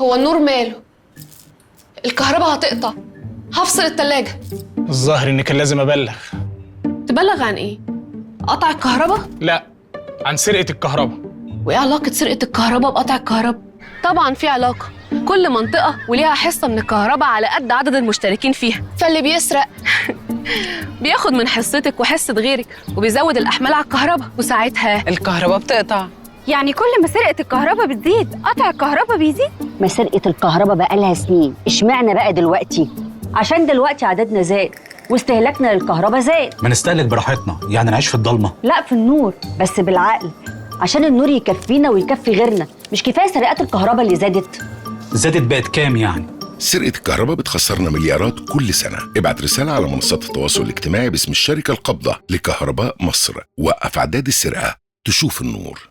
هو النور ماله؟ الكهرباء هتقطع، هفصل التلاجة. الظاهر ان كان لازم ابلغ. تبلغ عن ايه؟ قطع الكهرباء؟ لا، عن سرقه الكهرباء. وايه علاقة سرقة الكهرباء بقطع الكهرباء؟ طبعا في علاقة، كل منطقة وليها حصة من الكهرباء على قد عدد المشتركين فيها، فاللي بيسرق بياخد من حصتك وحصة غيرك وبيزود الأحمال على الكهرباء، وساعتها الكهرباء بتقطع. يعني كل ما سرقة الكهرباء بتزيد قطع الكهرباء بيزيد؟ ما سرقة الكهرباء بقالها سنين، اشمعنى بقى دلوقتي؟ عشان دلوقتي عددنا زاد واستهلاكنا للكهرباء زاد. ما نستهلك براحتنا، يعني نعيش في الضلمة؟ لا، في النور بس بالعقل، عشان النور يكفينا ويكفي غيرنا. مش كفاية سرقات الكهرباء اللي زادت؟ زادت بقت كام يعني؟ سرقة الكهرباء بتخسرنا مليارات كل سنة. ابعت رسالة على منصات التواصل الاجتماعي باسم الشركة القابضة لكهرباء مصر، وقف عداد السرقة تشوف النور.